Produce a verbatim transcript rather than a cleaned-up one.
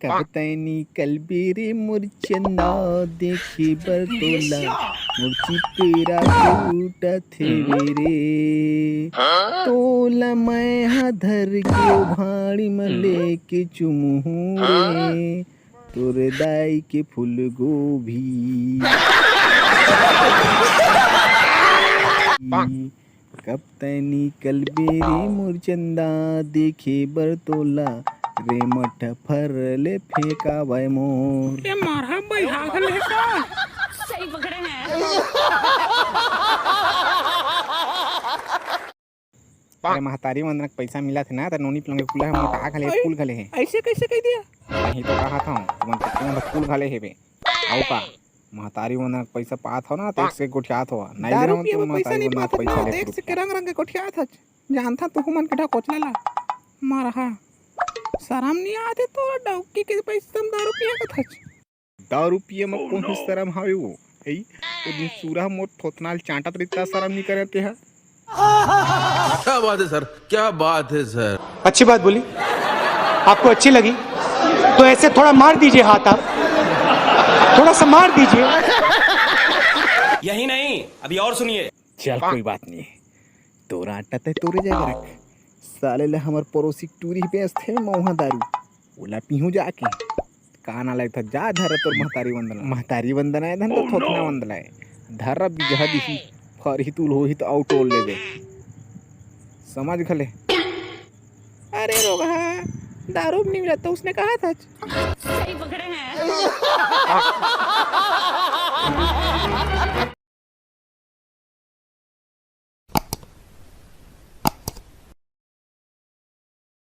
कब तैं निकलबे रे मोर चंदा, देखे बर तोला मोर चिपेरा टूटत हेवे रे। तोला मैं हा धर के भाड़ी म लेके चुमहूं रे, तोर दाई के फूलगोभी। कब तैं निकलबे रे मोर चंदा, देखे बर तोला रे मठ फर ले फेंकावय मोर। ए मारहा बइहा घले हे का? सही पकड़े हैं। अरे महतारी वंदना के पइसा मिलत हे ना, त नोनी पलंग के कुला हे, मोटा घले हे, अई, फूल घले हे। अइसे कइसे कहि दिया? नहीं तो कहत हंव, तुमन के कुला घले हेबे। अउ का? महतारी वंदना के पइसा पात हव ना, त एक से गोठियात हव। नहीं दे दारू रहन पिए तुम बर पइसा महतारी नहीं वंदना पात के हस पइसा ना, ले देख से के रंग रंग के गोठियात हच। जानत हस तुहू मन के ढकोचला ला। मारहा। सरम नहीं आत हे तोर डौकी के पइसा म दारू पिए कथच। दारू पिए म कोन सरम हावे वो? एई, ओ दिन सूरा मोर थोथना ल चांटत रहिस त सरम नहीं करे तेहा। क्या बात है सर, क्या बात है सर। अच्छी बात बोली, आपको अच्छी लगी तो ऐसे थोड़ा मार दीजिए हाथ, आप थोड़ा सा मार दीजिए। यही नहीं, अभी और सुनिए। चल कोई बात नहीं, तोर आटा तैं तोरे जगह रख। साले ला हमर पड़ोसी के टूरी बेचथे मउहा दारू, ओला पीहूं जाके। का ना लगत हे, जा धर तोर महतारी वंदना। महतारी वंदना ए धन तो थोथना वंदना ए। धर बिजहा दिही, फरही तुल होही त अउ टोल लेबे। समझ घले। अरे रोगहा, दारू भी नहीं मिला तो उसने कहा था। सही पकड़े हैं।